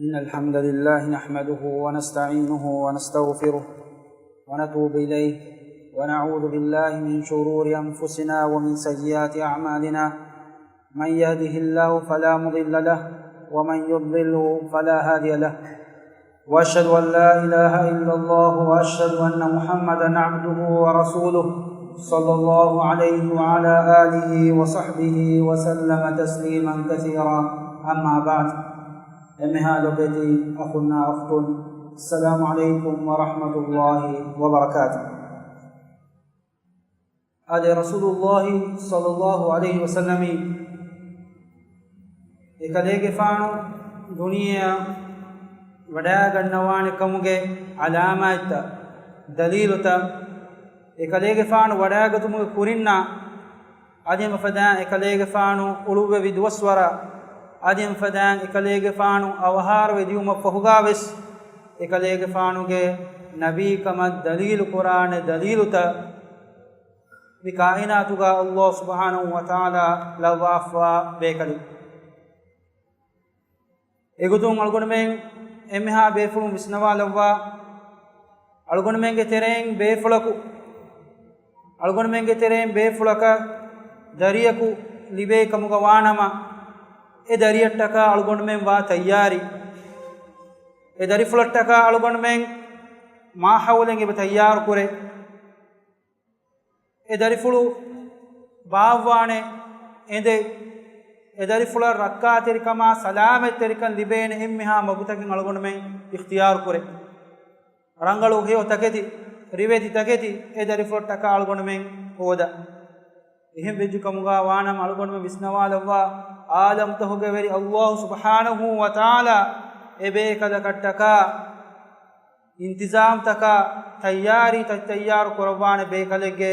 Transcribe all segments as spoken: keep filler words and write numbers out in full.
إن الحمد لله نحمده ونستعينه ونستغفره ونتوب إليه، ونعوذ بالله من شرور أنفسنا ومن سيئات أعمالنا. من يهده الله فلا مضل له، ومن يضلله فلا هادي له. وأشهد أن لا إله إلا الله، وأشهد أن محمدا عبده ورسوله، صلى الله عليه وعلى آله وصحبه وسلم تسليما كثيرا. أما بعد. އެންމެހާ ލޮބުވެތި އަޚުންނާ އުޚްތުން، އައްސަލާމު ޢަލައިކުމް ވަރަޙްމަތުﷲި ވަބަރަކާތުހު. އާދެ، ރަސޫލުﷲި ޞައްލަﷲު ޢަލައިހި ވަސައްލަމައީ އެކަލޭގެފާނު ދުނިޔެއަށް ވަޑައިގަންނަވާނެ ކަމުގެ ޢަލާމާތްތައް، ދަލީލުތައް، އެކަލޭގެފާނު ވަޑައިގަތުމުގެ ކުރިންނާ، އަދި އެފަދައިން އެކަލޭގެފާނު އުޅުއްވެވި ދުވަސްވަރާ، އަދި އެފަދައިން އެކަލޭގެފާނު އަވަހާރަވެ ދިޔުމަށްފަހުގާވެސް، އެކަލޭގެފާނުގެ ނަބީކަމަށް ދަލީލު ކުރާނެ ދަލީލުތައް، މި ކާއިނާތުގަ ﷲ ސުބްޙާނަހޫ ވަތަޢާލާ ލައްވާފަވާ ބޭކަލެއް. އެގޮތުން އަޅުގަނޑުމެން އެންމެހާ ބޭފުޅުން ވިސްނަވާލައްވާ، އަޅުގަނޑުމެންގެ ތެރެއިން ބޭފުޅަކު، އަޅުގަނޑުމެންގެ ތެރެއިން ބޭފުޅަކަށް ދަރިޔަކު ލިބޭ ކަމުގަ ވާނަމަ، އެ ދަރިޔަށްޓަކާ އަޅުގަނޑުމެން ވާ ތައްޔާރީ. އެ ދަރިފުޅަށްޓަކާ އަޅުގަނޑުމެން މާހައުލެއް އެބަ ތައްޔާރު ކުރޭ. އެ ދަރިފުޅު ބާއްވާނެ އެނދެއް، އެ ދަރިފުޅަށް ރައްކާތެރިކަމާ ސަލާމަތްތެރިކަން ލިބޭނެ އެންމެހާ މަގުތަކެއް އަޅުގަނޑުމެން އިޚްތިޔާރު ކުރޭ. ރަނގަޅު ހެޔޮ ތަކެތި، ރިވެތި ތަކެތި އެ ދަރިފުޅަށްޓަކާ އަޅުގަނޑުމެން ހޯދާ. އެހެން ވެއްޖެ ކަމުގަ ވާނަމަ އަޅުގަނޑުމެން ވިސްނަވާލައްވާ، ޢާލަމްތަހުގެ ވެރި ﷲ ސުބްޙާނަހޫ ވަތަޢާލާ އެބޭކަލަކަށްޓަކާ އިންތިޒާމްތަކާ ތައްޔާރީ ތައް-، ތައްޔާރު ކުރައްވާނެ ބޭކަލެއްގެ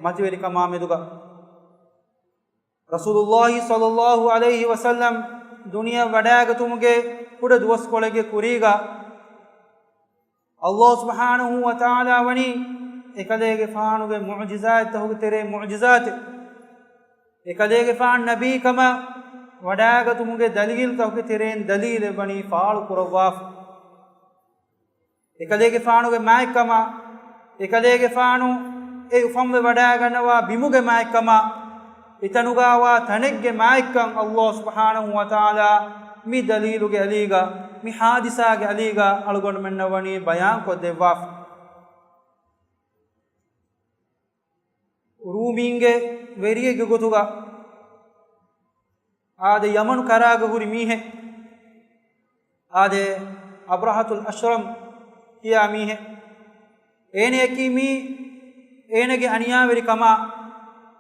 މަތިވެރިކަމާ މެދުގަ. ރަސޫލުﷲި ޞައްލަﷲު ޢަލައިހި ވަސައްލަމް ދުނިޔެ ވަޑައިގަތުމުގެ ކުޑަ ދުވަސްކޮޅެއްގެ ކުރީގަ، ﷲ ސުބްޙާނަހޫ ވަތަޢާލާ ވަނީ އެކަލޭގެފާނުގެ މުޢުޖިޒާތްތަހުގެ ތެރޭ މުޢުޖިޒާތެއް، އެކަލޭގެފާނު ނަބީކަމަށް ވަޑައިގަތުމުގެ ދަލީލްތަހުގެ ތެރެއިން ދަލީލެއް ވަނީ ފާޅު ކުރައްވާފަ. އެކަލޭގެފާނުގެ މާތްކަމާ، އެކަލޭގެފާނު އެ އުފަންވެ ވަޑައިގަންނަވާ ބިމުގެ މާތްކަމާ، އެތަނުގާވާ ތަނެއްގެ މާތްކަން ﷲ ސުބްޙާނަހޫ ވަތަޢާލާ މި ދަލީލުގެ އަލީގަ، މި ޙާދިސާގެ އަލީގަ އަޅުގަނޑުމެންނަށް ވަނީ ބަޔާންކޮށްދެއްވާފަ. ރޫމީންގެ ވެރިއެއްގެ ގޮތުގަ އާދެ، ޔަމަނު ކަރާގަ ހުރި މީހެއް. އާދެ، އަބްރަހަތުލް އަޝްރަމް ކިޔާ މީހެއް. އޭނަޔަކީ މީ އޭނަގެ އަނިޔާވެރިކަމާ،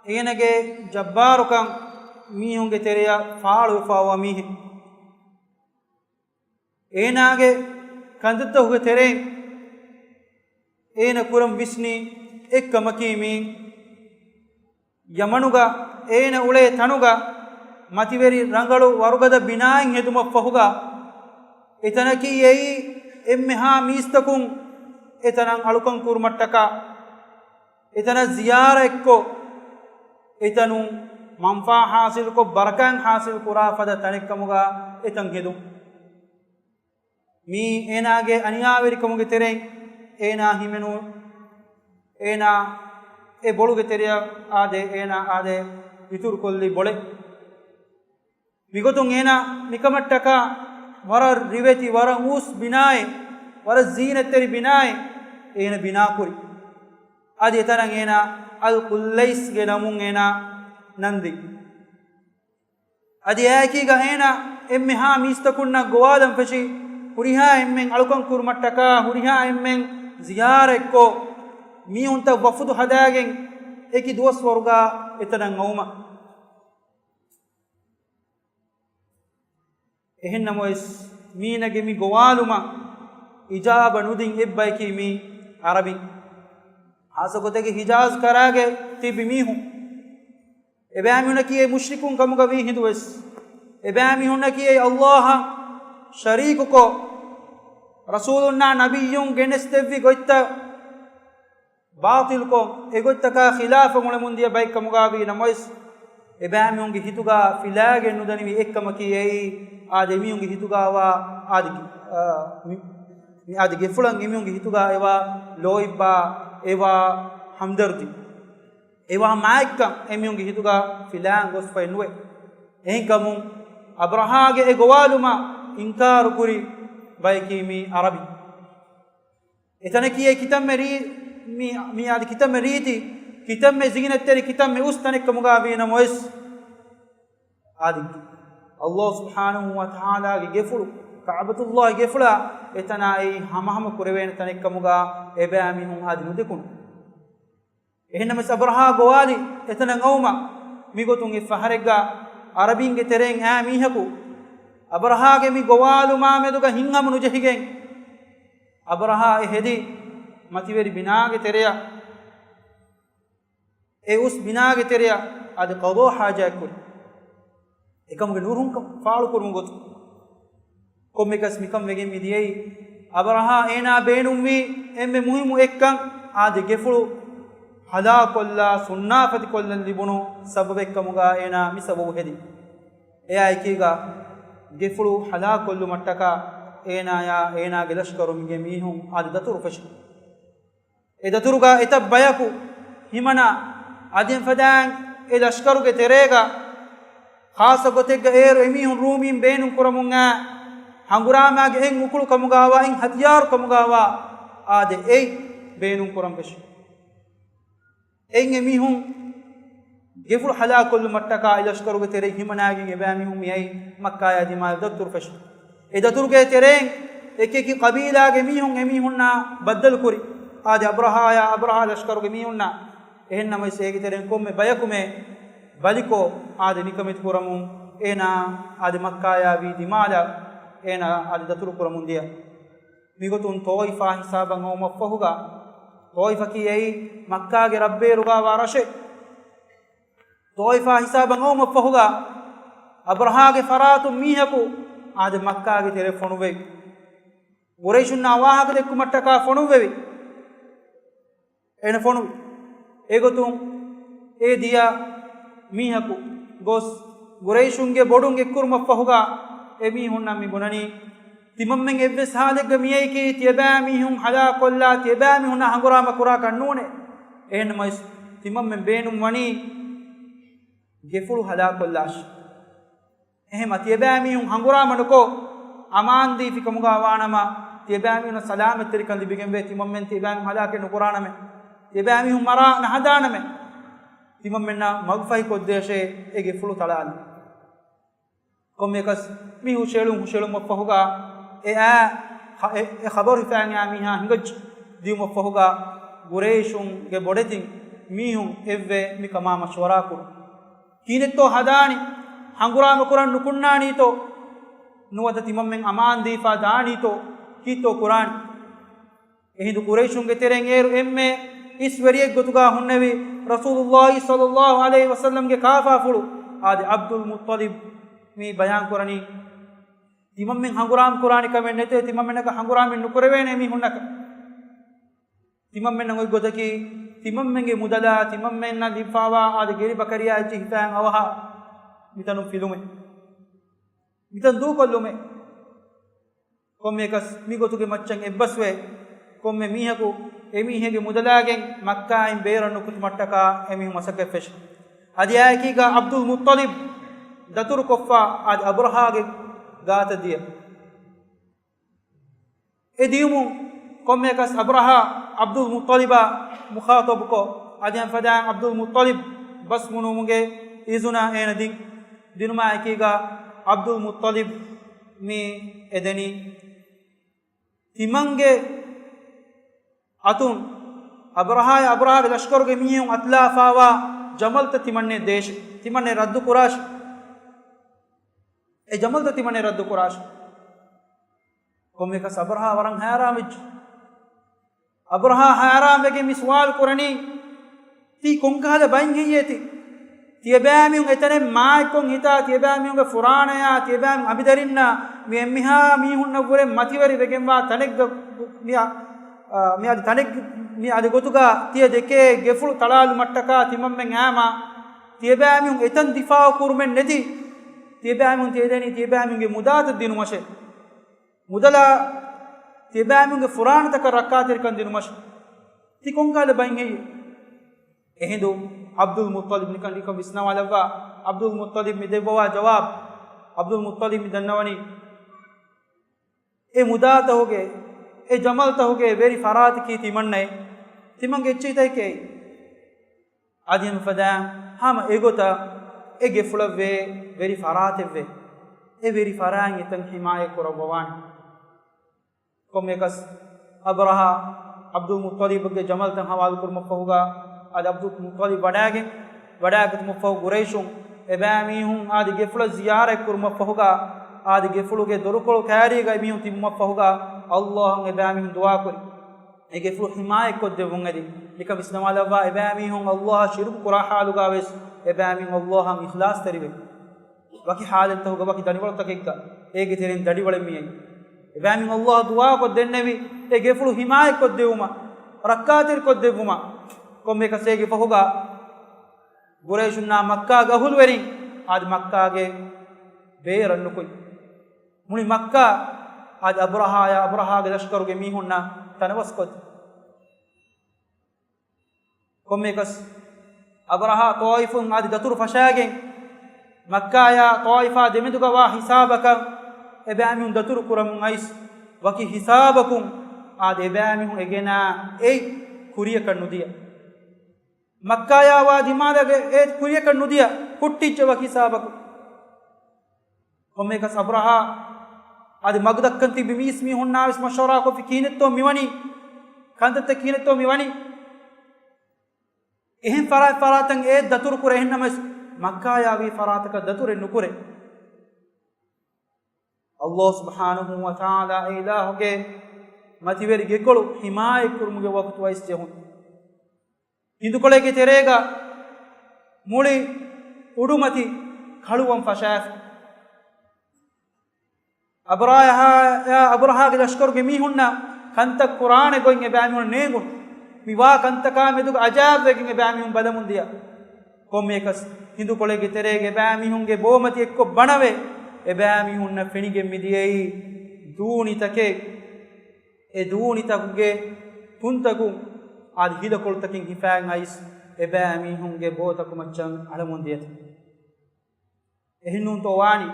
އޭނަގެ ޖައްބާރުކަން މީހުންގެ ތެރެއަށް ފާޅުވެފައިވާ މީހެއް. އޭނާގެ ކަންތައްތަކުގެ ތެރެއިން އޭނަ ކުރަން ވިސްނީ އެއްކަމަކީ މީ، ޔަމަނުގަ އޭނަ އުޅޭ ތަނުގަ މަތިވެރި ރަނގަޅު ވަރުގަދަ ބިނާއެއް ހެދުމަށްފަހުގަ، އެތަނަކީ އެއީ އެންމެހާ މީސްތަކުން އެތަނަށް އަޅުކަން ކުރުމަށްޓަކާ، އެތަނަށް ޒިޔާރަތްކޮށް، އެތަނުން މަންފާ ޙާޞިލުކޮށް، ބަރަކާތް ޙާޞިލު ކުރާ ފަދަ ތަނެއްކަމުގަ އެތަން ހެދުން. މީ އޭނާގެ އަނިޔާވެރިކަމުގެ ތެރެއިން އޭނާ ހިމެނު، އޭނާ އެ ބޮޅުގެ ތެރެއަށް އާދެ، އޭނާ އާދެ އިތުރުކޮށްލި ބޮޅެއް. މިގޮތުން އޭނާ މިކަމަށްޓަކާ ވަރަށް ރިވެތި، ވަރަށް އުސް ބިނާއެއް، ވަރަށް ޒީނަތްތެރި ބިނާއެއް އޭނަ ބިނާކުރި. އަދި އެތަނަށް އޭނާ އަލް ޤުލައިސްގެ ނަމުން އޭނާ ނަންދި. އަދި އެއާއެކީގަ އޭނާ އެންމެހާ މީސްތަކުންނަށް ގޮވާލަން ފެށި، ހުރިހާ އެންމެން އަޅުކަން ކުރުމަށްޓަކާ ހުރިހާ އެންމެން ޒިޔާރަތްކޮށް، މީހުންތައް ވަފުދު ހަދާގެން އެކި ދުވަސްވަރުގަ އެތަނަށް އައުމަށް. އެހެންނަމަވެސް، މީނަގެ މި ގޮވާލުމަށް އިޖާބަ ނުދިން އެއްބަޔަކީ މީ އަރަބިން. ހާއްސަގޮތެއްގެ ހިޖާޒް ކަރާގެ ތިބި މީހުން. އެބައިމީހުންނަކީ އެ މުޝްރިކުން ކަމުގަ ވީ ހިނދުވެސް، އެބައިމީހުންނަކީ އެ އައްލާހަށް ޝަރީކުކޮށް، ރަސޫލުންނާ ނަބިއްޔުން ގެނެސްދެއްވި ގޮތްތައް ބާޠިލްކޮށް، އެގޮތްތަކާ ޚިލާފަށް އުޅެމުންދިޔަ ބައެއްކަމުގަ ވީ ނަމަވެސް، އެބައިމީހުންގެ ހިތުގަ ފިލާގެން ނުދަނިވި އެއްކަމަކީ އެއީ، އާދެ، އެމީހުންގެ ހިތުގަވާ އާދެ، އާ، މި، މި އާދެ، ގެފުޅަށް އެމީހުންގެ ހިތުގަ އެވާ ލޯތްބާ، އެވާ ހަމްދަރްދީ، އެވާ މާތްކަން އެމީހުންގެ ހިތުގަ ފިލާން ގޮސްފައެއް ނުވޭ. އެހެންކަމުން އަބްރަހާގެ އެ ގޮވާލުމަށް އިންކާރު ކުރި ބަޔަކީ މި އަރަބި. އެތަނަކީ އެ ކިތަންމެ ރީ، މި، މި އާދެ، ކިތަންމެ ރީތި، ކިތަންމެ ޒީނަތްތެރި، ކިތަންމެ އުސް ތަނެއްކަމުގަ ވީ ނަމަވެސް، އާދެ، ﷲ ސުބްޙާނަހޫ ވަތަޢާލާގެ ގެފުޅު، ކަޢުބަތުﷲ ގެފުޅާ އެތަނާ އެއީ ހަމަހަމަ ކުރެވޭނެ ތަނެއްކަމުގަ އެބައިމީހުން އާދެ ނުދެކުނު. އެހެންނަމަވެސް އަބްރަހާ ގޮވާލި އެތަނަށް އައުމަށް މިގޮތުން އެއް ފަހަރެއްގަ އަރަބިންގެ ތެރެއިން އާ މީހަކު އަބްރަހާގެ މި ގޮވާލުމާމެދުގަ ހިތްހަމަ ނުޖެހިގެން، އަބްރަހާ އެ ހެދި މަތިވެރި ބިނާގެ ތެރެއަށް، އެ އުސް ބިނާގެ ތެރެއަށް އަދި ޤަޟާ ޙާޖާތްކުރި. އެކަމުގެ ނުރުހުންކަން ފާޅުކުރުމުގެ ގޮތުން. ކޮންމެއަކަސް މިކަން ވެގެން މިދިޔައީ، އަބްރަހާ އޭނާ ބޭނުންވީ އެންމެ މުހިއްމު އެއްކަން، އާދެ، ގެފުޅު ހަލާކުކޮށްލާ ސުންނާފަތިކޮށްލަން ލިބުނު ސަބަބެއްކަމުގަ އޭނާ މި ސަބަބު ހެދި. އެއާއެކީގަ ގެފުޅު ހަލާކުކޮށްލުމަށްޓަކާ އޭނާޔާ އޭނާގެ ލަޝްކަރު މިގެ މީހުން އާދެ ދަތުރު ފެށި. އެ ދަތުރުގަ އެތައް ބަޔަކު ހިމަނާ އަދި އެފަދައިން އެ ލަޝްކަރުގެ ތެރޭގަ ޚާއްޞަ ގޮތެއްގަ އޭރު އެމީހުން ރޫމީން ބޭނުން ކުރަމުން އާ ހަނގުރާމާގެ އެއް އުކުޅު ކަމުގަވާ، އެއް ހަތިޔާރު ކަމުގަވާ އާދެ، އެއް ބޭނުން ކުރަން ފެށި. އެއިން އެމީހުން ގެފުޅު ހަލާކުކޮށްލުމަށްޓަކާ އެ ލަޝްކަރުގެ ތެރެއިން ހިމަނާގެން އެބައިމީހުން މިއައީ މައްކާޔާ ދިމާލަށް ދަތުރު ފެށި. އެ ދަތުރުގެ ތެރެއިން އެކިއެކި ޤަބީލާގެ މީހުން އެމީހުންނާ ބައްދަލުކުރި. އާދެ، އަބްރަހާޔާ އަބްރަހާ ލަޝްކަރުގެ މީހުންނާ. އެހެންނަމަވެސް އޭގެ ތެރެއިން ކޮންމެ ބަޔަކުމެ ބަލިކޮށް އާދެ ނިކަމެތި ކުރަމުން އޭނާ އާދެ މައްކާޔާ ވީ ދިމާލަށް އޭނާ އާދެ ދަތުރު ކުރަމުން ދިޔަ. މިގޮތުން ޠާއިފާ ހިސާބަށް އައުމަށްފަހުގަ، ޠާއިފަކީ އެއީ މައްކާގެ ރަށްބޭރުގަވާ ރަށެއް. ޠާއިފާ ހިސާބަށް އައުމަށްފަހުގަ، އަބްރަހާގެ ފަރާތުން މީހަކު އާދެ މައްކާގެ ތެރެ ފޮނުވެވި. ޤުރައިޝުންނާ ވާހަކަ ދެއްކުމަށްޓަކާ ފޮނުއްވެވި. އޭނަ ފޮނުވި. އެގޮތުން އެ ދިޔަ މީހަކު ގޮސް، ޤުރައިޝުންގެ ބޮޑުން އެއްކުރުމަށްފަހުގަ، އެމީހުންނަށް މި ބުނަނީ، ތިމަންމެން އެއްވެސް ހާލެއްގަ މިއައީކީ ތިޔަބައިމީހުން ހަލާކުކޮށްލާ، ތިޔަބައިމީހުންނާ ހަނގުރާމަ ކުރާކަށް ނޫނޭ. އެހެންނަމަވެސް، ތިމަންމެން ބޭނުންވަނީ ގެފުޅު ހަލާކުކޮށްލާށި. އެހެންމަ ތިޔަބައިމީހުން ހަނގުރާމަ ނުކޮށް، އަމާންދީފިކަމުގަ ވާނަމަ، ތިޔަބައިމީހުންނަށް ސަލާމަތްތެރިކަން ލިބިގެންވޭ، ތިމަންމެން ތިޔަބައިމީހުން ހަލާކެއް ނުކުރާނަމޭ، ތިޔަބައިމީހުން މަރާ ނަހަދާނަމޭ، ތިމަންމެންނަށް މަގުފަހިކޮށްދޭށޭ އެ ގެފުޅު ތަޅާލަން. ކޮންމެއަކަސް މި ހުށައެޅުން ހުށައެޅުމަށްފަހުގަ، އެ އާ، އެ، އެ ޚަބަރު ހިފައިގެން އާ މީހާ ހިނގައްޖެ ދިއުމަށްފަހުގަ، ޤުރައިޝުންގެ ބޮޑެތިން މީހުން އެއްވެ މިކަމާ މަޝްވަރާ ކުރުން. ކީއްތޯ ހަދާނީ؟ ހަނގުރާމަ ކުރަން ނުކުންނާނީތޯ؟ ނުވަތަ ތިމަންމެން އަމާން ދީފާ ދާނީތޯ؟ ކީއްތޯ ކުރާނީ؟ އެހިނދު ޤުރައިޝުންގެ ތެރެއިން އޭރު އެންމެ އިސްވެރިއެއްގޮތުގަ ހުންނެވި ރަސޫލުﷲ ޞައްލަﷲ ޢަލައިހި ވަސައްލަމްގެ ކާފާފުޅު އާދެ ޢަބްދުލް މުއްޠަލިބް މި ބަޔާން ކުރަނީ. ތިމަންމެން ހަނގުރާމަ ކުރާނެ ކަމެއް ނެތޭ، ތިމަންމެންނަކަށް ހަނގުރާމައެއް ނުކުރެވޭނެ މީހުންނަކަށް. ތިމަންމެންނަށް އޮތް ގޮތަކީ، ތިމަންމެންގެ މުދަލާ، ތިމަންމެންނަށް ލިބިފާވާ އާދެ ގެރި ބަކަރިޔާ އެއްޗެއް ހިފައިގެން އަވަހަށް މިތަނުން ފިލުމެއް. މިތަން ދޫކޮށްލުމެއް. ކޮންމެއަކަސް މި ގޮތުގެ މައްޗަށް އެއްބަސްވެ، ކޮންމެ މީހަކު އެމީހެއްގެ މުދަލާގެން މައްކާއިން ބޭރަށް ނުކުތުމަށްޓަކާ އެމީހުން މަސައްކަތް ފެށި. އަދި އާއެކީގަ ޢަބްދުލް މުއްޠަލިބް ދަތުރުކޮށްފަ އަދި އަބްރަހާގެ ގާތަށް ދިޔަ. އެ ދިޔުމުން ކޮންމެއަކަސް އަބްރަހާ ޢަބްދުލް މުއްޠަލިބާ މުޚާޠަބުކޮށް، އަދި އެފަދައިން ޢަބްދުލް މުއްޠަލިބް ބަސް ބުނުމުގެ އިޒުނަ އޭނަ ދިން. ދިނުމާއެކީގަ ޢަބްދުލް މުއްޠަލިބް މި އެދެނީ. ތިމަންގެ އަތުން އަބްރަހާ، އަބްރަހާގެ ލަޝްކަރުގެ މީހުން އަތުލާފާވާ ޖަމަލްތައް ތިމަންނެ ދޭށި، ތިމަންނެ ރައްދު ކުރާށި. އެ ޖަމަލްތައް ތިމަންނެ ރައްދު ކުރާށި. ކޮންމެއަކަސް އަބްރަހާ ވަރަށް ހައިރާން ވެއްޖެ. އަބްރަހާ ހައިރާން ވެގެން މި ސުވާލު ކުރަނީ، ތީ ކޮންކަހަލަ ބައެއް ހެއްޔޭތި؟ ތިޔަބައިމީހުން އެތަނެއް މާތްކޮށް ހިތާ، ތިޔަބައިމީހުންގެ ފުރާނަޔާ، ތިޔަބައިމީހުން އަނބިދަރިންނާ، މި އެންމެހާ މީހުންނަށްވުރެ މަތިވެރި ވެގެންވާ ތަނެއްގަ މި އަ، މި އަދި ތަނެއް، މި އަދި ގޮތުގަ ތިޔަ ދެކޭ ގެފުޅު ތަޅާލުމަށްޓަކާ ތިމަންމެން އާމާ ތިޔަބައިމީހުން އެތަން ދިފާއު ކުރުމެއް ނެތި، ތިޔަބައިމީހުން ތިޔަދެނީ ތިޔަބައިމީހުންގެ މުދާތައް ދިނުމަށެ. މުދަލާ ތިޔަބައިމީހުންގެ ފުރާނަތަކަށް ރައްކާތެރިކަން ދިނުމަށެ. ތި ކޮންކަހަލަ ބައެއް ހެއްޔެވެ؟ އެހިނދު ޢަބްދުލް މުއްޠަލިބް ނިކަން ނިކަން ވިސްނާވާލައްވާ. ޢަބްދުލް މުއްޠަލިބް މި ދެއްވަވާ ޖަވާބު، ޢަބްދުލް މުއްޠަލިބް މި ދަންނަވަނީ، އެ މުދާތަހުގެ، އެ ޖަމަލްތަހުގެ ވެރި ފަރާތަކީ ތިމަންނައޭ. ތިމަންގެ އެއްޗެހިތަކެއް. އަދި އެންމެ ފަދައިން ހަމަ އެގޮތަށް އެ ގެފުޅަށްވޭ ވެރި ފަރާތެއްވޭ. އެ ވެރި ފަރާތް އެތަން ޙިމާޔަތް ކުރައްވަވާނެ. ކޮންމެއަކަސް އަބްރަހާ ޢަބްދުލް މުއްޠަލިބްގެ ޖަމަލްތައް ހަވާލު ކުރުމަށްފަހުގަ، އަދި ޢަބްދުލް މުއްޠަލިބް ވަޑައިގެން، ވަޑައިގަތުމަށްފަހު ޤުރައިޝުން އެބައިމީހުން އަދި ގެފުޅަށް ޒިޔާރަތް ކުރުމަށްފަހުގަ، އަދި ގެފުޅުގެ ދޮރުކޮޅު ކައިރީގަ މީހުން ތިބުމަށްފަހުގަ، ﷲ އަށް އެބައިމީހުން ދުޢާކުރި. އެ ގެފުޅު ޙިމާޔަތްކޮށްދެއްވުން އެދި. ނިކަން ވިސްނަވާލައްވާ، އެބައިމީހުން ﷲ އަށް ޝިރުކު ކުރާ ޙާލުގަ ވެސް އެބައިމީހުން ﷲ އަށް އިޚްލާޞްތެރިވެ. ވަކި ޙާލަތްތަކުގަ ވަކި ދަނޑިވަޅުތަކެއްގަ އޭގެ ތެރެއިން ދަނޑިވަޅެއް މިއައީ. އެބައިމީހުން ﷲ އަށް ދުޢާކޮށްދެންނެވި، އެ ގެފުޅު ޙިމާޔަތްކޮށްދެއްވުމަށް، ރައްކާތެރިކޮށްދެއްވުމަށް. ކޮންމެއަކަސް އޭގެ ފަހުގަ ޤުރައިޝުންނާ މައްކާގެ އަހުލުވެރިން އަދި މައްކާގެ ބޭރަށް ނުކުތް. މުޅި މައްކާ އަދި އަބްރަހާޔާ އަބްރަހާގެ ލަޝްކަރުގެ މީހުންނާ ތަނަވަސްކޮށް. ކޮންމެއަކަސް އަބްރަހާ ޠާއިފުން އަދި ދަތުރު ފަށާގެން، މައްކާޔާ ޠާއިފާ ދެމެދުގަވާ ހިސާބަކަށް އެބައިމީހުން ދަތުރު ކުރަމުން އައިސް، ވަކި ހިސާބަކުން އާދެ، އެބައިމީހުން އެގެނާ އެއް ކުރިޔަކަށް ނުދިޔަ. މައްކާޔާ ވާ ދިމާލަށް އެ ކުރިޔަކަށް ނުދިޔަ، ހުއްޓިއްޖެ ވަކި ހިސާބަކުން. ކޮންމެއަކަސް އަބްރަހާ އަދި މަގުދައްކަން ތިބި މީސްމީހުންނާވެސް މަޝްވަރާކޮށްފި ކިހިނެއްތޯ މިވަނީ، ކަންތައްތައް ކިހިނެއްތޯ މިވަނީ. އެހެން ފަރާތް ފަރާތަށް އޭ ދަތުރު ކުރޭ، އެހެންނަމަވެސް މައްކާޔާ ވީ ފަރާތަކަށް ދަތުރެއް ނުކުރޭ. ﷲ ސުބްޙާނަހޫ ވަތަޢާލާ އެ އިލާހުގެ މަތިވެރި ގެކޮޅު ޙިމާޔަތްކުރުމުގެ ވަގުތު އައިސް ޖެހުނު. ހިނދުކޮޅެއްގެ ތެރޭގަ މުޅި އުޑުމަތި ކަޅުވަން ފަށާފި. އަބްރާހާ، އަބްރަހާގެ ލަޝްކަރުގެ މީހުންނަށް ކަންތައް ކުރާނެ ގޮތް އެބައިމީހުން ނޭނގުނު. މި ވާ ކަންތަކާ މެދުގަ އަޖާއިބްވެގެން އެބައިމީހުން ބަލަމުން ދިޔަ. ކޮންމެއަކަސް ހިނދުކޮޅެއްގެ ތެރޭގަ އެބައިމީހުންގެ ބޯމަތި އެއްކޮށް ބަނަވެ، އެބައިމީހުންނަށް ފެނިގެން މިދިޔައީ ދޫނިތަކެއް. އެ ދޫނިތަކުގެ ތުންތަކުން އަދި ހިލަކޮޅުތަކެއް ހިފައިގެން އައިސް، އެބައިމީހުންގެ ބޯތަކު މައްޗަށް އަޅަމުން ދިޔަތަ؟ އެހެންނޫންތޯ ވާނީ؟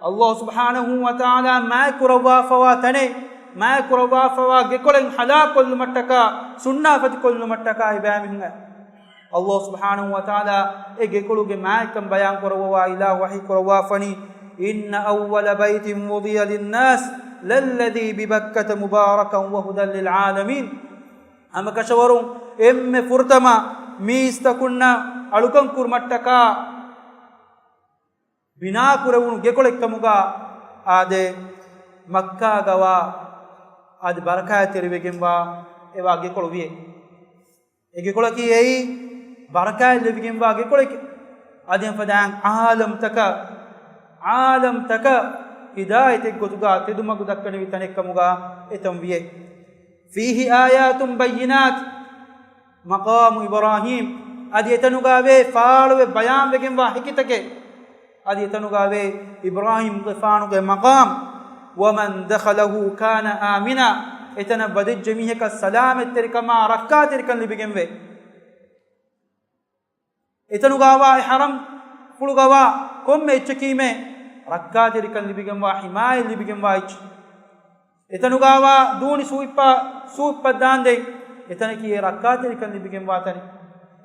ﷲ ސުބްޙާނަހޫ ވަތަޢާލާ މާތް ކުރައްވާފަވާ ތަނެއް، މާތް ކުރައްވާފަވާ ގެކޮޅެއް ހަލާކުކޮށްލުމަށްޓަކާ، ސުންނާފަތިކޮށްލުމަށްޓަކާ އެބައިމީހުން އައި. ﷲ ސުބްޙާނަހޫ ވަތަޢާލާ އެ ގެކޮޅުގެ މާތްކަން ބަޔާން ކުރައްވަވާ އިލާހު ވަޙީ ކުރައްވާފަނީ، إن أول بيت وضع للناس للذي ببكة مباركا وهدى للعالمين. ހަމަކަށަވަރުން އެންމެ ފުރަތަމަ މީސްތަކުންނަށް އަޅުކަން ކުރުމަށްޓަކާ ބިނާކުރެވުނު ގެކޮޅެއްކަމުގަ އާދެ، މައްކާގަވާ އަދި ބަރަކާތްތެރިވެގެންވާ އެވާ ގެކޮޅު ވިޔޭ. އެ ގެކޮޅަކީ އެއީ ބަރަކާތް ލިބިގެންވާ ގެކޮޅެކޭ. އަދި އެފަދައިން އާލަމްތަކަށް، އާލަމްތަކަށް ހިދާޔަތެއް ގޮތުގަ ތެދުމަގު ދައްކަނިވި ތަނެއްކަމުގަ އެތަން ވިޔޭ. فيه آيات بينات مقام إبراهيم. އަދި އެތަނުގަވޭ ފާޅުވެ ބަޔާންވެގެންވާ ހެކިތަކެއް. އަދި އެތަނުގަވޭ އިބްރާހީމްގެފާނުގެ މަޤާމް. ومن دخله كان آمنا. އެތަނަށް ވަދެއްޖެ މީހަކަށް ސަލާމަތްތެރިކަމާ ރައްކާތެރިކަން ލިބިގެންވޭ. އެތަނުގަވާ އެ ޙަރަމްފުޅުގަވާ ކޮންމެ އެއްޗަކީމޭ ރައްކާތެރިކަން ލިބިގެންވާ، ޙިމާޔަތް ލިބިގެންވާ އެއްޗެއް. އެތަނުގަވާ ދޫނި ސޫއިއްޕަ، ސޫއިއްޕައްދާންދެން އެތަނަކީ އެ ރައްކާތެރިކަން ލިބިގެންވާ ތަނެއް.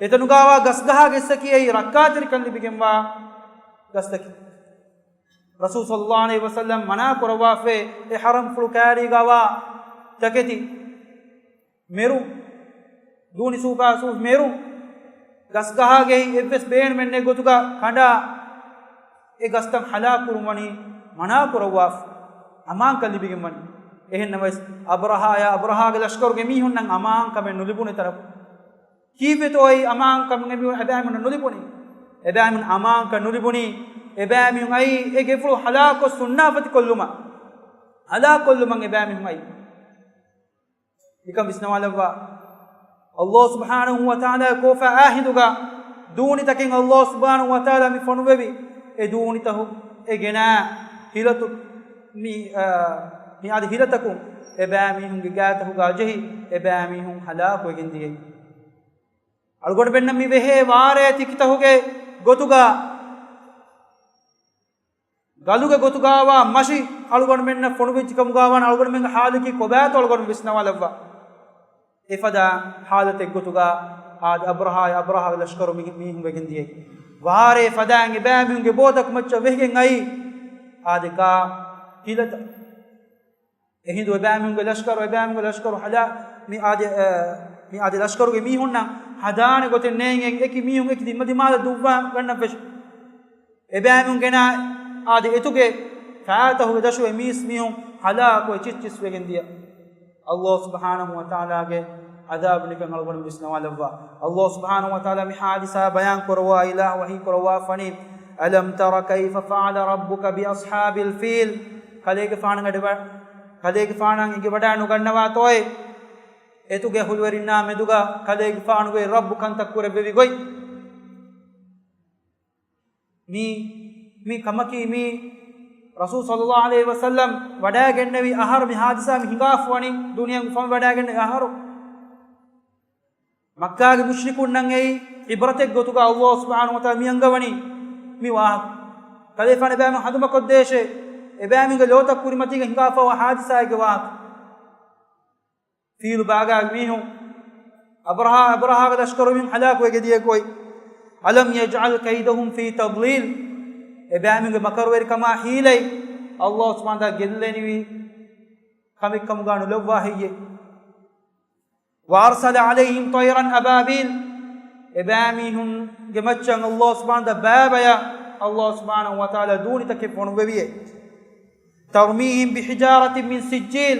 އެތަނުގަވާ ގަސްގަހާގެއްސަކީ އެއީ ރައްކާތެރިކަން ލިބިގެންވާ ގަސްތަކެއް. ރަސޫލު ޞައްލައްލާހު ޢަލައިހި ވަސައްލަމް މަނާ ކުރައްވާފައި އެ ޙަރަމްފުޅު ކައިރީގަވާ ތަކެތި މެރު، ދޫނި ސޫޕާ ސޫފް މެރު، ގަސްގަހާގެ އެއްވެސް ބޭނުމެއްނެތް ގޮތުގަ ކަނޑާ އެ ގަސްތައް ހަލާކު ކުރުން ވަނީ މަނާ ކުރައްވާފަ، އަމާންކަން ލިބިގެން ވަނީ. އެހެން ނަމަވެސް، އަބްރަހާޔާ އަބްރަހާގެ ލަޝްކަރުގެ މީހުންނަށް އަމާންކަމެއް ނުލިބުނު އެތަނަކު. ކީއްވެތޯ އެއީ އަމާންކަމެއް އެބައިމީހުންނަށް ނުލިބުނީ؟ އެބައިމީހުން އަމާންކަން ނުލިބުނީ. އެބައިމީހުން އައީ އެ ގެފުޅު ހަލާކުކޮށް ސުންނާފަތި ކޮށްލުމަށް. ހަލާކު ކޮށްލުމަށް އެބައިމީހުން އައީ. ނިކަން ވިސްނަވާލައްވާ. ﷲ ސުބްޙާނަހޫ ވަތަޢާލާ ކޯފާ އާ ހިނދުގަ ދޫނިތަކެއް ﷲ ސުބްޙާނަހޫ ވަތަޢާލާ މި ފޮނުއްވެވި. އެ ދޫނިތަކު އެ ގެނާ ހިލަތު މި، އާ، މި އަދި ހިލަތަކުން އެބައިމީހުންގެ ގާތަކުގާ ޖެހި އެބައިމީހުން ހަލާކުވެގެން ދިޔައީ. އަޅުގަނޑުމެންނަށް މި ވެހޭ ވާރޭ ތިކިތަކުގެ ގޮތުގަ، ގަލުގެ ގޮތުގަވާ މަށި އަޅުގަނޑުމެންނަށް ފޮނުވެއްޖެ ކަމުގަވާނެ އަޅުގަނޑުމެންގެ ހާލަކީ ކޮބާތޯ އަޅުގަނޑު ވިސްނަވާލައްވާ. އެފަދަ ހާލަތެއްގޮތުގަ އާދެ އަބްރަހާ، އަބްރަހާގެ ލަޝްކަރު މި، މީހުން ވެގެން ދިޔައީ. ވާރޭ ފަދައިން އެބައިމީހުންގެ ބޯތަކު މައްޗަށް ވެހިގެން އައީ. އާދެ ކާ ހިލަތައް އެހިނދު އެބައިމީހުންގެ ލަޝްކަރު، އެބައިމީހުންގެ ލަޝްކަރު ހަލާ، މި އާދެ، އަ، މި އާދެ ލަޝްކަރުގެ މީހުންނަށް ހަދާނެ ގޮތެއް ނޭނގެން އެކި މީހުން އެކި ދިމަދިމާލަށް ދުއްވާ ގަންނަން ފެށި. އެބައިމީހުން ގެނާ އާދެ އެތުގެ ފައިތަހުގެ ދަށުގެ މީސް މީހުން ހަލާކުވެ ޗިއްޗިސް ވެގެން ދިޔަ. ﷲ ސުބްޙާނަހޫ ވަތަޢާލާގެ ޢަޛާބު ނިކަން އަޅުގަނޑު ވިސްނަވާލައްވާ. ﷲ ސުބްޙާނަހޫ ވަތަޢާލާ މި ޙާދިސާ ބަޔާން ކުރައްވާ އިލާހު ވަޙީ ކުރައްވާފަނީ، ألم تر كيف فعل ربك بأصحاب الفيل؟ ކަލޭގެފާނަށް އަޑި ވަ-، ކަލޭގެފާނަށް އެނގިވަޑައި ނުގަންނަވާތޯއޭ؟ އެތުގެ ހުލުވެރިންނާ މެދުގަ ކަލޭގެފާނުގެ ރައްބު ކަންތައް ކުރެއްވެވި ގޮތް. މި، މި ކަމަކީ މި ރަސޫލު ޞައްލައްލާހު ޢަލައިހި ވަސައްލަމް ވަޑައިގެންނެވި އަހަރު މި ޙާދިސާ މި ހިނގާފަވަނީ ދުނިޔެއަށް އުފަންވަޑައިގެންނެވި އަހަރު. މައްކާގެ މުޝްރިކުންނަށް އެއީ ޢިބްރަތެއް ގޮތުގަ ﷲ ސުބްޙާނަހޫ ވަތަޢާލާ މި އަންގަވަނީ މި ވާހަކަ. ކަލޭގެފާނު އެބައިމީހުން ހަނދުމަކޮށްދޭށޭ، އެބައިމީހުންގެ ލޯތައް ކުރިމަތީގަ ހިނގާފައިވާ ޙާދިސާއެއްގެ ވާހަކަ. ފީލު ބާގާގެ މީހުން އަބްރަހާ، އަބްރަހާގެ ލަޝްކަރު މީހުން ހަލާކުވެގެ ދިޔަ ގޮތް. ألم يجعل كيدهم في تضليل؟ އެބައިމީހުންގެ މަކަރުވެރިކަމާ ޙީލަތް ﷲ ސުބްޙާނަހޫ ވަތަޢާލާ ގެއްލެނިވި ކަމެއްކަމުގަ ނުލައްވާ ހެއްޔޭ؟ وأرسل عليهم طيرا أبابيل؟ އެބައިމީހުންގެ މައްޗަށް ﷲ ސުބްޙާނަހޫ ވަތަޢާލާ ބައިބަޔަށް ﷲ ސުބްޙާނަހޫ ވަތަޢާލާ ދޫނިތަކެއް ފޮނުއްވެވިއޭ. ترميهم بحجارة من سجيل؟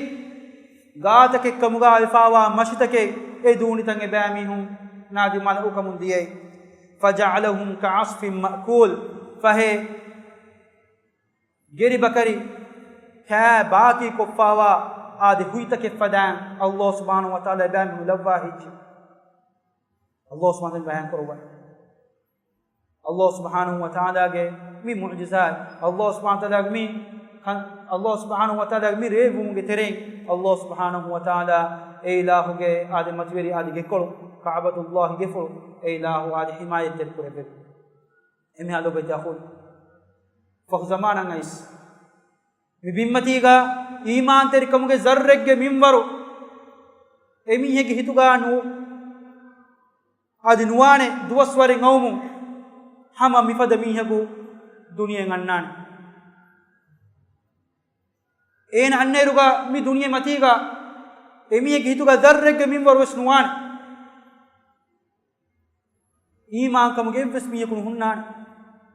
ގާތަކެއްކަމުގަ އެފާވާ މަށިތަކެއް އެ ދޫނިތައް އެބައިމީހުން ނާދި މަލައުކަމުން ދިޔައީ. فجعلهم كعصف مأكول؟ ފަހެ ގެރިބަކަރި ކާ ބާކީ ކޮށްފާވާ އާދެ ހުތްތަކެއް ފަދައިން ﷲ ސުބްޙާނަހޫ ވަތަޢާލާ އެބައިމީހުން ލައްވާ ހިއްޗި. ﷲ ސުބްޙާނަހޫ ވަތަޢާލާ ބަޔާން ކުރައްވަނީ. ﷲ ސުބްޙާނަހޫ ވަތަޢާލާގެ މި މުޢުޖިޒާތް، ﷲ ސުބްޙާނަހޫ ވަތަޢާލާގެ މި ކަން، ﷲ ސުބްޙާނަހޫ ވަތަޢާލާގެ މި ރޭވުމުގެ ތެރެއިން، ﷲ ސުބްޙާނަހޫ ވަތަޢާލާ އެ އިލާހުގެ އާދެ މަތިވެރި އާދެ ގެކޮޅު، ކަޢުބަތުﷲ ގެފުޅު، އެ އިލާހު އާދެ ޙިމާޔަތްތެރި ކުރެއްވެވި. އެމީހާ ލޯބިވެތި އަޚުން، ފަހު ޒަމާނަށް އައިސް، މި ބިންމަތީގަ އީމާންތެރިކަމުގެ ޒައްރެއްގެ މިންވަރު އެމީހެއްގެ ހިތުގަ ނު-، އަދި ނުވާނެ ދުވަސްވަރެއް އައުމުން ހަމަ މިފަދަ މީހަކު ދުނިޔެއަށް އަންނާނެ. އޭނަ އަންނައިރުގަ މި ދުނިޔެ މަތީގަ އެމީހެއްގެ ހިތުގަ ޒައްރެއްގެ މިންވަރު ވެސް ނުވާނެ. އީމާންކަމުގެ އެއްވެސް މީހަކު ނުހުންނާނެ.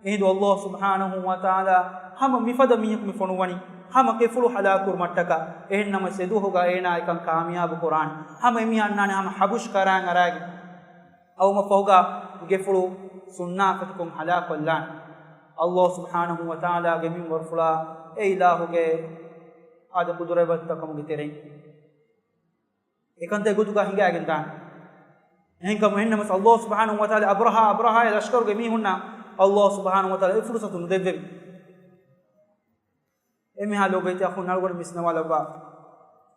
އެހިނދު ﷲ ސުބްޙާނަހޫ ވަތަޢާލާ ހަމަ މިފަދަ މީހަކު މި ފޮނުއްވަނީ ހަމަ ގެފުޅު ހަލާކުކުރުމަށްޓަކާ. އެހެންނަމަވެސް އެދުވަހުގަ އޭނާ އެކަން ކާމިޔާބު ކުރާނެ. ހަމަ އެމީހާ އަންނާނެ ހަމަ ހަބުޝް ކަރާން އަރާގެން. އައުމަށްފަހުގަ ގެފުޅު ސުންނާފަތިކޮށް ހަލާކުކޮށްލާނެ. ﷲ ސުބްޙާނަހޫ ވަތަޢާލާގެ މިންވަރުފުޅާ އެ އިލާހުގެ އާދެ ޤުދުރަތްވަންތަކަމުގެ ތެރެއިން. އެކަންތައް ގޮތުގަ ހިނގާގެން ދާނެ. އެހެންކަމުން އެހެންނަމަސް ﷲ ސުބްޙާނަހޫ ވަތަޢާލާ އަބްރަހާ، އަބްރަހާގެ ލަޝްކަރުގެ މީހުންނަށް ﷲ ސުބްޙާނަހޫ ވަތަޢާލާ އެ ފުރުޞަތު ނުދެއްވެވި. އެމީހާ ލޯބިވެތި އަޚުން އަޅުގަނޑު ވިސްނަވާލައްވާ.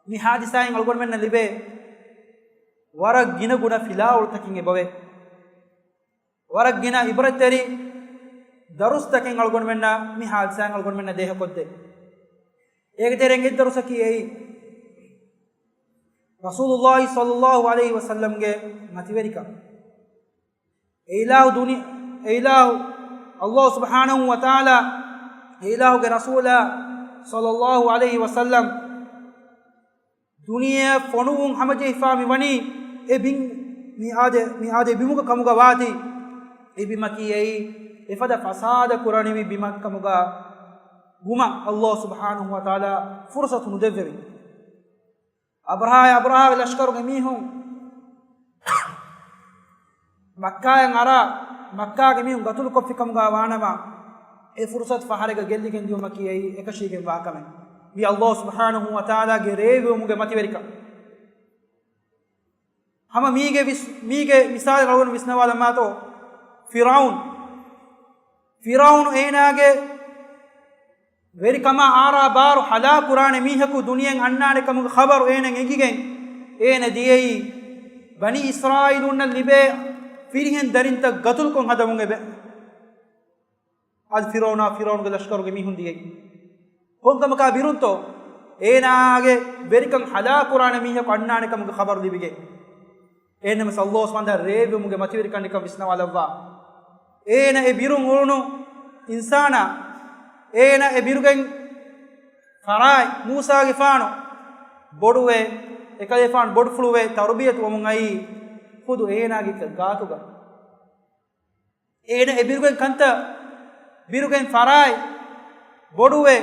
މި ޙާދިސާއިން އަޅުގަނޑުމެންނަށް ލިބޭ ވަރަށް ގިނަ ގުނަ ފިލާވަޅުތަކެއް އެބަވޭ. ވަރަށް ގިނަ އިބްރަތްތެރި ދަރުސްތަކެއް އަޅުގަނޑުމެންނަށް މި ޙާދިސާއިން އަޅުގަނޑުމެންނަށް ދޭހަކޮށްދޭ. އޭގެ ތެރެއިން އެއް ދަރުސަކީ އެއީ، ރަސޫލުﷲ ޞައްލައްލާހު ޢަލައިހި ވަސައްލަމްގެ މަތިވެރިކަން. އެ އިލާހު ދުނި-، އެ އިލާހު، ﷲ ސުބްޙާނަހޫ ވަތަޢާލާ، އެ އިލާހުގެ ރަސޫލާ ޞައްލައްލާހު ޢަލައިހި ވަސައްލަމް ދުނިޔެއަށް ފޮނުވުން ހަމަޖެހިފާ މި ވަނީ އެ ބިން، މި އާދެ، މި އާދެ ބިމުގެ ކަމުގަ ވާތީ، އެ ބިމަކީ އެއީ އެފަދަ ފަސާދަ ކުރަނިވި ބިމެއް ކަމުގަ ވުމަށް ﷲ ސުބްޙާނަހޫ ވަތަޢާލާ ފުރުޞަތު ނުދެއްވެވި. އަބްރަހާ، އަބްރަހާގެ ލަޝްކަރުގެ މީހުން މައްކާއަށް އަރާ، މައްކާގެ މީހުން ގަތުލުކޮށްފި ކަމުގަ ވާނަމަ، އެ ފުރުޞަތު ފަހަރެއްގަ ގެއްލިގެން ދިޔުމަކީ އެއީ އެކަށީގެންވާ ކަމެއް. މި ﷲ ސުބްޙާނަހޫ ވަތަޢާލާގެ ރޭވުމުގެ މަތިވެރިކަން. ހަމަ މީގެ ވިސް-، މީގެ މިސާލެއް އަޅުގަނޑު ވިސްނަވާލަމާތޯ، ފިރުޢައުނު، ފިރުޢައުނު އޭނާގެ ވެރިކަމާ އާރާ ބާރު ހަލާކު ކުރާނެ މީހަކު ދުނިޔެއަށް އަންނާނެ ކަމުގެ ޚަބަރު އޭނައަށް އެނގިގެން، އޭނަ ދިޔައީ ބަނީ އިސްރާއީލުންނަށް ލިބޭ ފިރިހެން ދަރިންތައް ގަތުލުކޮށް ހަދަމުން އެބަ. އަދި ފިރުޢައުނާ ފިރުޢައުނުގެ ލަޝްކަރުގެ މީހުން ދިޔައީ. ކޮންކަމަކާ ބިރުންތޯ؟ އޭނާގެ ވެރިކަން ހަލާކު ކުރާނެ މީހަކު އަންނާނެ ކަމުގެ ޚަބަރު ލިބިގެން. އެހެންނަމަސް ﷲ ސުބްޙާނަހޫ ވަތަޢާލާ ރޭވެވުމުގެ މަތިވެރިކަން ނިކަން ވިސްނަވާލައްވާ. އޭނަ އެ ބިރުން އުޅުނު އިންސާނާ، އޭނަ އެ ބިރުގެން ފަރާތް މޫސާގެފާނު ބޮޑުވެ، އެކަލޭފާނު ބޮޑުފުޅުވެ ތަރުބިޔަތުވަމުން އައީ ޚުދު އޭނާގެ ގާތުގަ. އޭނަ އެ ބިރުގެން ކަންތައް، ބިރުގެން ފަރާތް ބޮޑުވެ،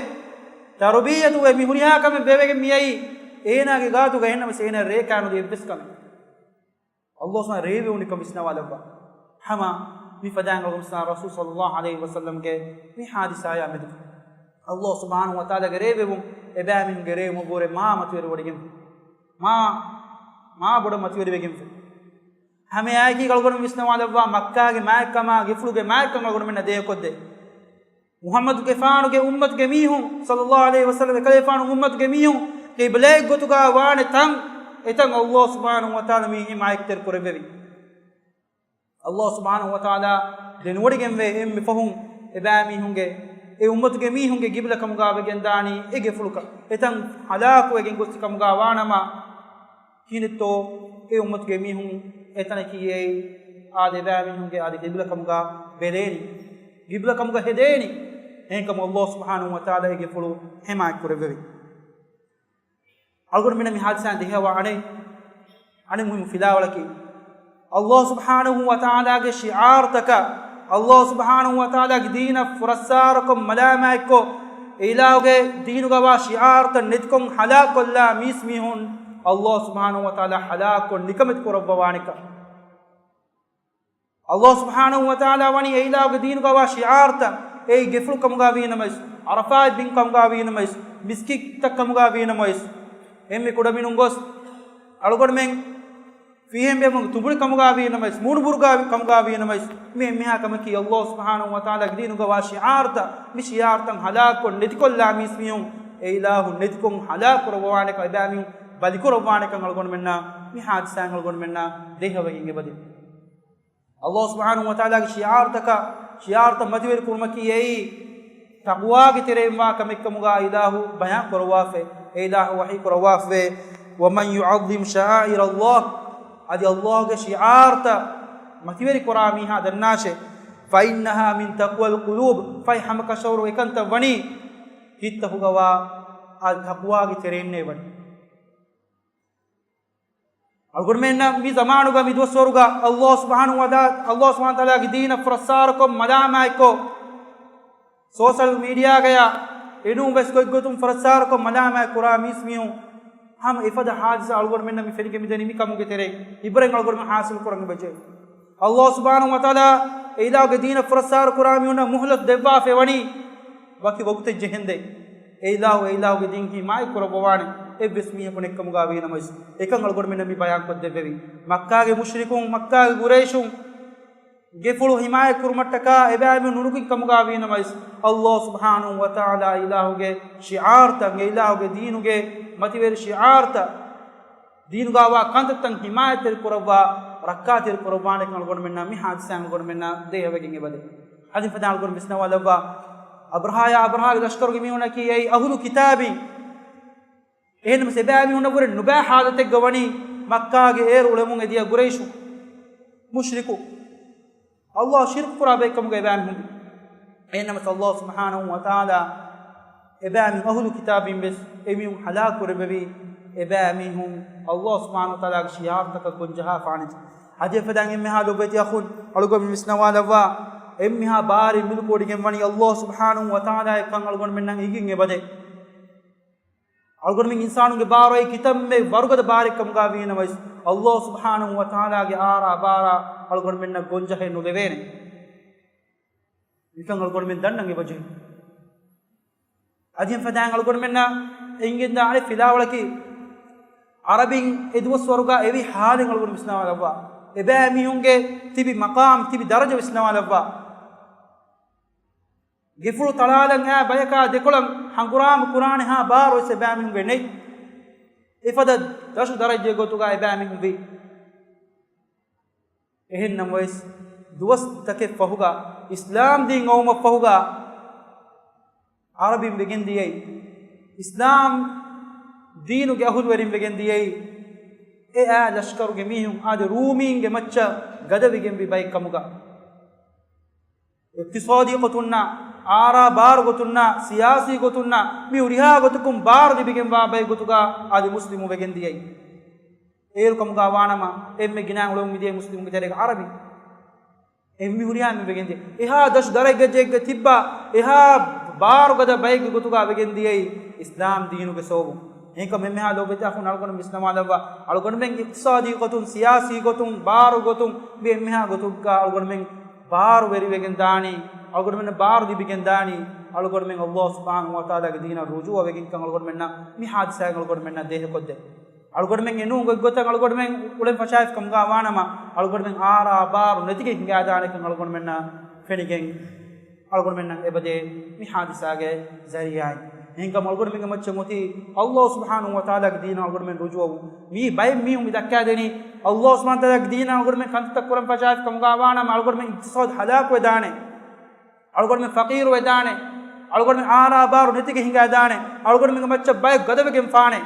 ތަރުބިޔަތުވެ، މި ހުރިހާ ކަމެއް ވެވެގެން މިއައީ އޭނާގެ ގާތުގަ. އެހެންނަމަސް އޭނަ ރޭ ކާނުދޭ އެއްވެސް ކަމެއް. ﷲ ސުބްޙާނަހޫ ރޭވެވުނިކަން ވިސްނަވާލައްވާ. ހަމަ މިފަދައިން އަޅުގަނޑު ވިސްނާ ރަސޫލު ޞައްލަﷲ ޢަލައިހި ވަސައްލަމްގެ މި ޙާދިސާޔާ މެދު ﷲ ސުބްޙާނަހޫ ވަތަޢާލާގެ ރޭވެވުން އެބައިމީހުންގެ ރޭވުމަށްވުރެ މާ މަތިވެރިވޮޑިގެން، މާ، މާ ބޮޑަށް މަތިވެރިވެގެންފި. ހަމައެއާއެކީ އަޅުގަނޑު ވިސްނަވާލައްވާ މައްކާގެ މާތްކަމާ ގެފުޅުގެ މާތްކަން އަޅުގަނޑުމެންނަށް ދޭހަކޮށްދޭ. މުޙައްމަދުގެފާނުގެ އުއްމަތުގެ މީހުން، ޞައްލަﷲ ޢަލައިހި ވަސައްލަމް އެކަލޭފާނު އުއްމަތުގެ މީހުން ޤިބްލައެއް ގޮތުގަ ވާނެ ތަން، އެތަން ﷲ ސުބްޙާނަހޫ ވަތަޢާލާ މީ ހިމާޔަތްތެރި ކުރެއްވެވި. ﷲ ސުބްޙާނަހޫ ވަތަޢާލާ ދެނެވޮޑިގެންވޭ އެންމެ ފަހުން އެބައިމީހުންގެ، އެ އުއްމަތުގެ މީހުންގެ ޤިބްލަ ކަމުގަ ވެގެންދާނީ އެ ގެފުޅުކަން. އެތަން ހަލާކުވެގެން ގޮސްފި ކަމުގަ ވާނަމަ، ކިހިނެއްތޯ އެ އުއްމަތުގެ މީހުން އެތަނަކީ އެއީ އާދެ އެބައިމީހުންގެ އާދެ ޤިބްލަ ކަމުގަ ބެލޭނީ، ޤިބްލަ ކަމުގަ ހެދޭނީ. އެހެންކަމުން ﷲ ސުބްޙާނަހޫ ވަތަޢާލާ އެ ގެފުޅު ހިމާޔަތް ކުރެއްވެވި. އަޅުގަނޑުމެންނަށް މި ޙާދިސާއިން ދެހަވާ އަނެއް، އަނެއް މުހިއްމު ފިލާވަޅަކީ، ﷲ ސުބްޙާނަހޫ ވަތަޢާލާގެ ޝިޢާރުތަކަށް، ﷲ ސުބްޙާނަހޫ ވަތަޢާލާގެ ދީނަށް ފުރައްސާރަކޮށް މަލާމާތްކޮށް، އެ އިލާހުގެ ދީނުގަވާ ޝިޢާރުތައް ނެތިކޮށް ހަލާކުކޮށްލާ މީސްމީހުން ﷲ ސުބްޙާނަހޫ ވަތަޢާލާ ހަލާކުކޮށް ނިކަމެތި ކުރައްވަވާނެކަން. ﷲ ސުބްޙާނަހޫ ވަތަޢާލާ ވަނީ އެ އިލާހުގެ ދީނުގަވާ ޝިޢާރުތައް، އެއީ ގެފުޅު ކަމުގަ ވީނަމަވެސް، ޢަރަފާތް ބިން ކަމުގަ ވީނަމަވެސް، މިސްކިތްތައް ކަމުގަ ވީނަމަވެސް، އެންމެ ކުޑަމިނުން ގޮސް އަޅުގަނޑުމެން ފިހެން ބޭފުޅުންގެ ތުނބުޅި ކަމުގަ ވީނަމަވެސް، މޫނުބުރުގަ ކަމުގަ ވީނަމަވެސް، މި އެންމެހާ ކަމަކީ ﷲ ސުބްޙާނަހޫ ވަތަޢާލާގެ ދީނުގަވާ ޝިޢާރުތައް، މި ޝިޢާރުތައް ހަލާކުކޮށް ނެތިކޮށްލާ މީސްމީހުން އެ އިލާހު ނެތިކޮށް ހަލާކު ކުރައްވާނެކަން، އެބައިމީހުން ބަލިކުރައްވާނެކަން އަޅުގަނޑުމެންނަށް މި ޙާދިސާއިން އަޅުގަނޑުމެންނަށް ދެހަވެގެން އެބަދޭ. ﷲ ސުބްޙާނަހޫ ވަތަޢާލާގެ ޝިޢާރުތަކަށް، ޝިޢާރުތައް މަތިވެރި ކުރުމަކީ އެއީ ތަޤްވާގެ ތެރެއިން ވާ ކަމެއް ކަމުގަ އިލާހު ބަޔާން ކުރައްވާފައި، އެ އިލާހު ވަޙީ ކުރައްވާފައި، "ومن يعظم شعائر الله"، އަދި ﷲ ގެ ޝިޢާރުތައް މަތިވެރި ކުރާ މީހާ ދަންނާށޭ، "فإنها من تقوى القلوب"، ފަހެ ހަމަކަށަވަރު އެކަންތައް ވަނީ ހިތްތަކުގަވާ އަދި ތަޤްވާގެ ތެރެއިންނޭ ވަނީ. އަޅުގަނޑުމެންނަށް މި ޒަމާނުގަ މި ދުވަސްވަރުގަ ﷲ ސުބްޙާނަހޫ ވަތަ-، ﷲ ސުބްޙާނަހޫ ވަތަޢާލާގެ ދީނަށް ފުރައްސާރަކޮށް މަލާމާތްކޮށް، ސޯޝަލް މީޑިއާގަޔާ އެނޫން ވެސް ގޮތްގޮތުން ފުރައްސާރަކޮށް މަލާމާތް ކުރާ މީސްމީހުން ހަމަ އެފަދަ ޙާދިސާ އަޅުގަނޑުމެންނަށް މި ފެނިގެން މިދަނީ. މި ކަމުގެ ތެރެއިން އިބްރަތް އަޅުގަނޑުމެން ޙާޞިލު ކުރަން އެބަޖެހޭ. ﷲ ސުބްޙާނަހޫ ވަތަޢާލާ އެ އިލާހުގެ ދީނަށް ފުރައްސާރަ ކުރާ މީހުންނަށް މުހުލަތު ދެއްވާފައި ވަނީ ވަކި ވަގުތެއް ޖެހެންދޭ. އެ އިލާހު، އެ އިލާހުގެ ދީން ހިމާޔަތް ކުރައްވަވާނެ އެއްވެސް މީހަކު ނެތްކަމުގަ ވީނަމަވެސް، އެކަން އަޅުގަނޑުމެންނަށް މި ބަޔާންކޮށްދެއްވެވި. މައްކާގެ މުޝްރިކުން، މައްކާގެ ޤުރައިޝުން ގެފުޅު ހިމާޔަތް ކުރުމަށްޓަކާ އެބައިމީހުން ނުނުގިން ކަމުގަ ވީނަމަވެސް، ﷲ ސުބްޙާނަހޫ ވަތަޢާލާ އިލާހުގެ ޝިޢާރުތައް، އެ އިލާހުގެ ދީނުގެ މަތިވެރި ޝިޢާރުތައް، ދީނުގަވާ ކަންތައްތައް ހިމާޔަތްތެރި ކުރައްވާ، ރައްކާތެރި ކުރައްވާނެކަން އަޅުގަނޑުމެންނަށް މި ޙާދިސާއިން އަޅުގަނޑުމެންނަށް ދޭހަވެގެން އެބަދޭ. އަދި ފަދަ އަޅުގަނޑު ވިސްނަވާލައްވާ، އަބްރަހާޔާ އަބްރަހާގެ ލަޝްކަރުގެ މީހުނަކީ އެއީ އަހުލު ކިތާބީން. އެހެންނަމަސް އެބައިމީހުންނަށްވުރެ ނުބައި ޙާލަތެއްގަ ވަނީ މައްކާގެ އޭރު އުޅެމުން އެދިޔަ ޤުރައިޝު މުޝްރިކު. ﷲ ޝިރްކު ކުރާ ބައެއްކަމުގަ އެބައިމީހުން. އެހެންނަމަސް ﷲ ސުބްޙާނަހޫ ވަތަޢާލާ އެބައިމީހުން އަހުލު ކިތާބީން ވެސް އެމީހުން ހަލާކު ކުރެއްވެވީ، އެބައިމީހުން ﷲ ސުބްޙާނަހޫ ވަތަޢާލާގެ ޝިޢާރުތަކަށް ގޮންޖަހާފާނެތީ. އަދި އެފަދައިން އެންމެހާ ލޮބުވެތި އަޚުން އަޅުގަނޑު ވިސްނަވާލައްވާ، އެންމެހާ ބާރެއް މިލުކު ވޮޑިގެން ވަނީ ﷲ ސުބްޙާނަހޫ ވަތަޢާލާއަށްކަން އަޅުގަނޑުމެންނަށް އެނގިގެން އެބަދޭ. އަޅުގަނޑުމެން އިންސާނުންގެ ބާރު އެއީ ކިތަންމެ ވަރުގަދަ ބާރެއް ކަމުގަ ވީނަމަވެސް، ﷲ ސުބްޙާނަހޫ ވަތަޢާލާގެ އާރާ ބާރާ އަޅުގަނޑުމެންނަށް ގޮންޖަހައެއް ނުލެވޭނެ. މިކަން އަޅުގަނޑުމެން ދަންނަން އެބަޖެހޭ. އަދި އެފަދައިން އަޅުގަނޑުމެންނަށް އެނގިގެންދާ އަނެއް ފިލާވަޅަކީ، އަރަބިން އެ ދުވަސްވަރުގަ އެވި ޙާލެއް އަޅުގަނޑު ވިސްނަވާލައްވާ. އެބައިމީހުންގެ ތިބި މަޤާމް، ތިބި ދަރަޖަ ވިސްނަވާލައްވާ. ގެފުޅު ތަޅާލަން އާ ބަޔަކާ ދެކޮޅަށް ހަނގުރާމަ ކުރާނެހާ ބާރުވެސް އެބައިމީހުންގެ ނެތް. އެފަދަ ދަށު ދަރަޖައެއް ގޮތުގަ އެބައިމީހުން ވީ. އެހެންނަމަވެސް، ދުވަސްތަކެއް ފަހުގަ، އިސްލާމް ދީން އައުމަށް ފަހުގަ، އަރަބިން ވެގެން ދިޔައީ، އިސްލާމް ދީނުގެ އަހުލުވެރިން ވެގެން ދިޔައީ، އެ އާ ލަޝްކަރުގެ މީހުން އާދެ، ރޫމީންގެ މައްޗަށް ގަދަވެގެންވި ބައެއް ކަމުގަ، އިޤްތިޞާދީ ގޮތުންނާ، އާރާ ބާރު ގޮތުންނާ، ސިޔާސީ ގޮތުންނާ، މި ހުރިހާ ގޮތަކުން ބާރު ލިބިގެންވާ ބައެއް ގޮތުގަ އާދެ، މުސްލިމު ވެގެން ދިޔައީ. އޭރު ކަމުގަ ވާނަމަ، އެންމެ ގިނަ އުޅެމުން މިދިޔަ މުސްލިމުންގެ ތެރޭގަ އަރަބި. އެ މި ހުރިހާ މި ވެގެން ދިޔަ. އެހާ ދަށު ދަރަޖައެއްގަ ތިއްބާ، އެހާ ބާރުގަދަ ބައެއްގެ ގޮތުގަ ވެގެން ދިޔައީ އިސްލާމް ދީނުގެ ސަބަބުން. އެހެންކަމުން އެންމެހާ ލޯބިވެތި އަޚުން އަޅުގަނޑު ވިސްނަވާލައްވާ، އަޅުގަނޑުމެން އިޤްތިޞާދީ ގޮތުން، ސިޔާސީ ގޮތުން، ބާރު ގޮތުން، މި އެންމެހާ ގޮތުގަ އަޅުގަނޑުމެން ބާރު ވެރިވެގެން ދާނީ، އަޅުގަނޑުމެންނަށް ބާރު ލިބިގެން ދާނީ، އަޅުގަނޑުމެން ﷲ ސުބްޙާނަހޫ ވަތަޢާލާގެ ދީނަށް ރުޖޫޢަ ވެގެންކަން އަޅުގަނޑުމެންނަށް މި ޙާދިސާއިން އަޅުގަނޑުމެންނަށް ދޭހަކޮށްދޭ. އަޅުގަނޑުމެން އެނޫން ގޮތްގޮތަށް އަޅުގަނޑުމެން އުޅެން ފަށާފި ކަމުގަ ވާނަމަ، އަޅުގަނޑުމެން އާރާ ބާރު ނެތިގެން ހިނގާދާނެކަން އަޅުގަނޑުމެންނަށް ފެނިގެން، އަޅުގަނޑުމެންނަށް އެބަދޭ މި ޙާދިސާގެ ޒަރީޢާއިން. އެހެންކަމުން އަޅުގަނޑުމެންގެ މައްޗަށް އޮތީ ﷲ ސުބްޙާނަހޫ ވަތަޢާލާގެ ދީނަށް އަޅުގަނޑުމެން ރުޖޫޢަވުން. މީ ބައެއް މީހުން މި ދައްކާދެނީ ﷲ ސުބްޙާނަހޫ ވަތަޢާލާގެ ދީނަށް އަޅުގަނޑުމެން ކަންތައްތައް ކުރަން ފަށާފި ކަމުގަ ވާނަމަ، އަޅުގަނޑުމެން އިޤްތިޞާދު ހަލާކުވެދާނެ. އަޅުގަނޑުމެން ފަޤީރުވެދާނެ. އަޅުގަނޑުމެން އާރާ ބާރު ނެތިގެން ހިނގާދާނެ. އަޅުގަނޑުމެންގެ މައްޗަށް ބައެއް ގަދަވެގެން ފާނެ.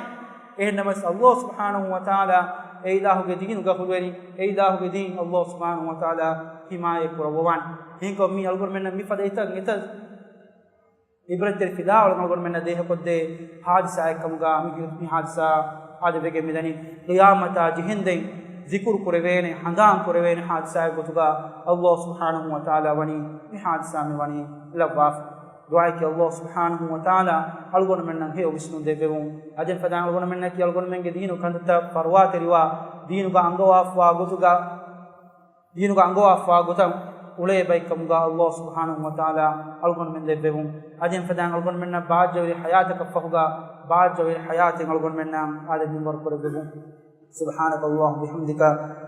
އެހެންނަމަވެސް ﷲ ސުބްޙާނަހޫ ވަތަޢާލާ އެ އިލާހުގެ ދީނުގެ އަހުލުވެރިން، އެ އިލާހުގެ ދީން ﷲ ސުބްޙާނަހޫ ވަތަޢާލާ ޙިމާޔަތް ކުރައްވަވާނެ. އެހެންކަމުން މީ އަޅުގަނޑުމެންނަށް މިފަދަ އެތައް އެތައް ޢިބްރަތްތެރި ފިލާވަޅު އަޅުގަނޑުމެންނަށް ދޭހަކޮށްދޭ ޙާދިސާއެއް ކަމުގަ މި، މި ޙާދިސާ އާދެ ވެގެން މިދަނީ. ޤިޔާމަތާ ޖެހެންދެން ޒިކުރު ކުރެވޭނެ، ހަނދާން ކުރެވޭނެ ޙާދިސާއެއް ގޮތުގަ ﷲ ސުބްޙާނަހޫ ވަތަޢާލާ ވަނީ މި ޙާދިސާ މި ވަނީ ލައްވާފަ. ދުޢާއަކީ ﷲ ސުބްޙާނަހޫ ވަތަޢާލާ އަޅުގަނޑުމެންނަށް ހެޔޮ ވިސްނުން ދެއްވެވުން. އަދި އެފަދައިން އަޅުގަނޑުމެންނަކީ އަޅުގަނޑުމެންގެ ދީނު ކަންތައްތައް ފަރުވާތެރިވާ، ދީނުގަ އަންގަވާފަވާ ގޮތުގަ، ދީނުގަ އަންގަވާފަވާ ގޮތަށް އުޅޭ ބައެއްކަމުގަ ﷲ ސުބްޙާނަހޫ ވަތަޢާލާ އަޅުގަނޑުމެން ދެއްވެވުން. އަދި އެފަދައިން އަޅުގަނޑުމެންނަށް ބާއްޖަވެރި ޙަޔާތަކަށް ފަހުގަ ބާއްޖަވެރި ޙަޔާތެއް އަޅުގަނޑުމެންނަށް އާދެ މިންވަރު ކުރެއްވެވުން. سبحانك اللهم وبحمدك،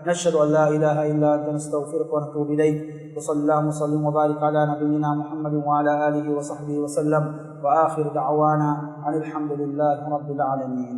نشهد أن لا إله إلا أنت، نستغفرك ونتوب إليك. وصلى اللهم وسلم وبارك على نبينا محمد وعلى آله وصحبه وسلم. وآخر دعوانا أن الحمد لله رب العالمين.